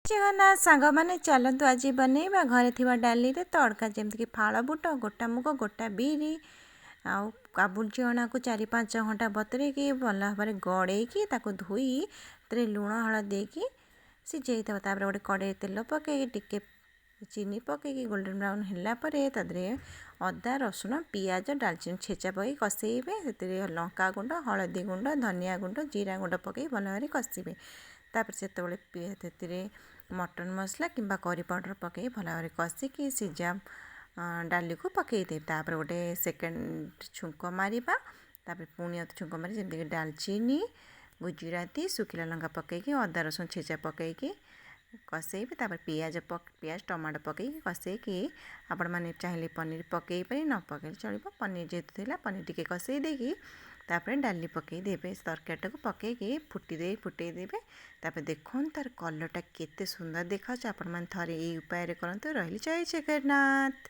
ଜଗନ୍ନାଥ ସାଙ୍ଗମାନେ, ଚାଲନ୍ତୁ ଆଜି ବନେଇବା ଘରେ ଥିବା ଡାଲିରେ ତଡ଼କା, ଯେମିତିକି ଫାଳ ବୁଟ, ଗୋଟା ମୁଗ, ଗୋଟା ବିରି ଆଉ କାବୁଲି ଚଣାକୁ 4-5 ଘଣ୍ଟା ବତୁରେଇକି ଭଲ ଭାବରେ ଗଡ଼େଇକି ତାକୁ ଧୋଇ ସେଥିରେ ଲୁଣ ହଳଦୀ ଦେଇକି ସିଝେଇଦେବା। ତାପରେ ଗୋଟେ କଡ଼େଇରେ ତେଲ ପକାଇକି ଟିକେ ଚିନି ପକାଇକି ଗୋଲ୍ଡେନ୍ ବ୍ରାଉନ୍ ହେଲା ପରେ ତା ଦେହରେ ଅଦା, ରସୁଣ, ପିଆଜ, ଡାଲଚିନି ଛେଚା ପକାଇ କଷେଇବେ। ସେଥିରେ ଲଙ୍କା ଗୁଣ୍ଡ, ହଳଦୀ ଗୁଣ୍ଡ, ଧନିଆ ଗୁଣ୍ଡ, ଜିରା ଗୁଣ୍ଡ ପକାଇ ଭଲ ଭାବରେ କଷିବେ। ତାପରେ ସେତେବେଳେ ସେଥିରେ ମଟନ୍ ମସଲା କିମ୍ବା କରି ପାଉଡ଼ର ପକାଇ ଭଲ ଭାବରେ କଷିକି ସିଝା ଡାଲିକୁ ପକାଇଦେବେ। ତାପରେ ଗୋଟେ ସେକେଣ୍ଡ ଛୁଙ୍କ ମାରିବା। ତାପରେ ପୁଣି ଆଉ ଛୁଙ୍କ ମାରି ଯେମିତିକି ଡାଲଚିନି, ଗୁଜୁରାତି, ଶୁଖିଲା ଲଙ୍କା ପକାଇକି, ଅଦା ରସୁଣ ଛେଚା ପକାଇକି କଷେଇବେ। ତାପରେ ପିଆଜ, ଟମାଟୋ ପକାଇକି କଷେଇକି, ଆପଣମାନେ ଚାହିଁଲେ ପନିର ପକାଇ ପାରିବେ, ନ ପକାଇଲେ ଚଳିବ। ପନିର ଯେହେତୁ ଥିଲା, ପନିର ଟିକେ କଷେଇ ଦେଇକି ତାପରେ ଡାଲି ପକାଇ ଦେବେ। ତରକାରୀଟାକୁ ପକାଇକି ଫୁଟି ଦେଇ ଫୁଟେଇ ଦେବେ। ତାପରେ ଦେଖନ୍ତୁ ତାର କଲର୍ଟା କେତେ ସୁନ୍ଦର ଦେଖାଯାଉଛି। ଆପଣମାନେ ଥରେ ଏଇ ଉପାୟରେ କରନ୍ତୁ। ରହିଲି, ଜୟ ଜଗନ୍ନାଥ।